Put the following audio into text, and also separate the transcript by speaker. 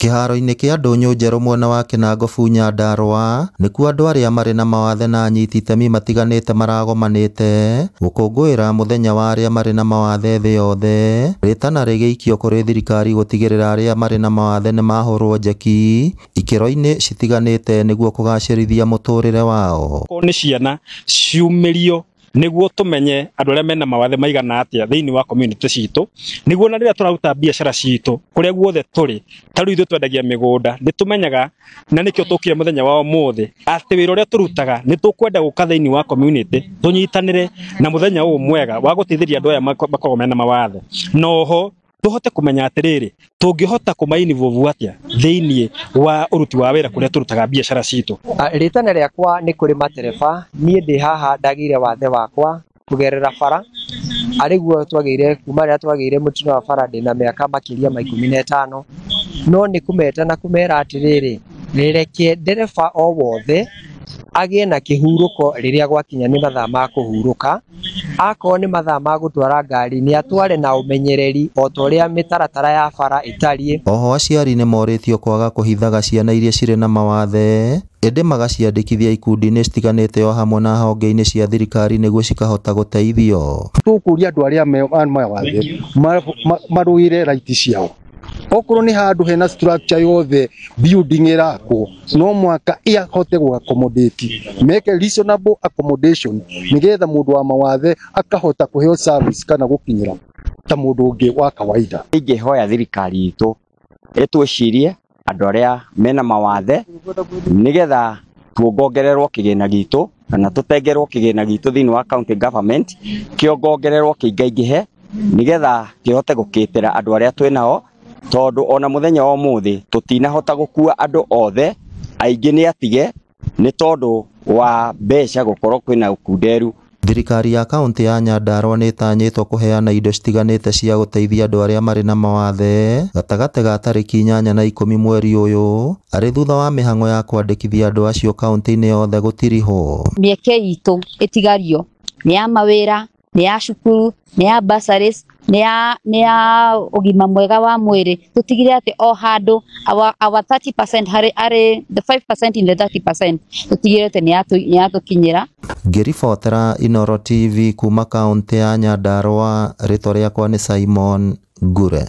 Speaker 1: Kĩharo-inĩ kĩa Ndũnyũ Njerũ mwena wa Kĩnangobu Nyandarua nĩkuo andũ arĩa marĩ na mawathe na anyiti itemi matiganĩte maragomanĩte gũkũngũĩra mũthenya wa arĩa marĩ na mawathe thĩ yothe, rĩtana rĩgĩikio kũrĩ thirikari gũtigĩrĩra arĩa marĩ na mawathe nĩmahũrwo njeki ikĩro-inĩ citiganĩte nĩguo kũgacĩrithia mũtũrĩre wao.
Speaker 2: Nĩ ciana ciumĩrio nĩguo tũmenye andũ arĩa mena mawathe maigana atĩa thĩinĩ wa community citũ, nĩguo na rĩrĩa tũraruta biacara citũ kũrĩa guothe tũrĩ, ta rĩu ithuĩ twendagia mĩgũnda, nĩ tũmenyaga na nĩkĩo tũkire mũthenya wa ũmũthĩ atĩ wĩra ũrĩa tũrutaga nĩ tũkwenda gũka thĩinĩ wa community tũnyitanĩre na mũthenya ũyũ mwega wa gũteithĩrĩria andũ aya makoragwo mena mawathe, na oho tũhote kũmenya atĩrĩrĩ tũngĩhota kũma-involve atĩa thĩinĩ wa ũruti wa wĩra kũrĩa tũrutaga biacara citũ.
Speaker 3: Rĩtana rĩakwa nĩ kũrĩ matereba, niĩ ndĩ haha ndagĩire wathe wakwa kũgerera bara, arĩguo twagĩire kuma rĩrĩa twagĩire mũtino wa bara ndĩna mĩaka makĩria ma 15, no nĩ kũmeta na kũmera atĩrĩrĩ, reke ndereba o wothe agĩe na kĩhurũko rĩrĩa gwakinya nĩ mathaa ma kũhurũka, akorwo nĩ mathaa ma gũtwara ngari nĩ atware na ũmenyereri o ta ũrĩa mĩtaratara ya bara ĩtariĩ.
Speaker 1: Oho aciari nĩ morĩtio kwaga kũhithaga ciana iria cirĩ na mawathe ĩndĩ magaciandĩkithia ikundi-inĩ citiganĩte o hamwe na honge-inĩ cia thirikari nĩguo cikahota gũteithio.
Speaker 4: Tũkũria andũ arĩa mawathe marũĩre right ciao, okorwo nĩ handũ hena structure yothe building ĩrakwo no mwaka ĩhote gũ accommodate, meke reasonable accommodation nigetha mũndũ wa mawathe akahota kũheo service kana gũkinyĩra ta mũndũ ũngĩ wa kawaida.
Speaker 5: Ingĩhoya thirikari itũ ĩtwĩcirie andũ arĩa mena mawathe nigetha tuongongererwo kĩgĩna gitũ kana tũtengerwo kĩgĩna gitũ thĩinĩ wa county government, kĩongongererwo kĩingaingĩhe nigetha kĩhote gũkĩtĩra andũ arĩa twĩnao, tondũ ona mũthenya wa ũmũthĩ tũtinahota gũkua andũ othe, aingĩ nĩ atige nĩ tondũ wa mbeca gũkorwo kwĩna ũkunderu.
Speaker 1: Thirikari ya kaunti ya Nyandarua nĩ ĩtanyĩtwo kũheana indo citiganĩte cia gũteithia andũ arĩa marĩ na mawathe gatagatĩ ga tarĩki 8 na 10 mweri ũyũ, arĩ thutha wa mĩhang'o ya kwandĩkithia andũ acio kaunti-inĩ yothe gũtirihwo.
Speaker 6: Mĩeke itũ ĩtigario nĩ ya mawĩra, nĩ ya cukuru, nĩ ya bursaries, nĩ ya ũgima mwega wa mwĩrĩ, tũtigire atĩ o handũ our 30% harĩ the 5% in the 30% tũtigire atĩ nĩ yatũkinyĩra.
Speaker 1: Ngĩribotera Inooro TV kuma kaunti ya Nyandarua, rĩtwa rĩakwa nĩ Simon Ngure.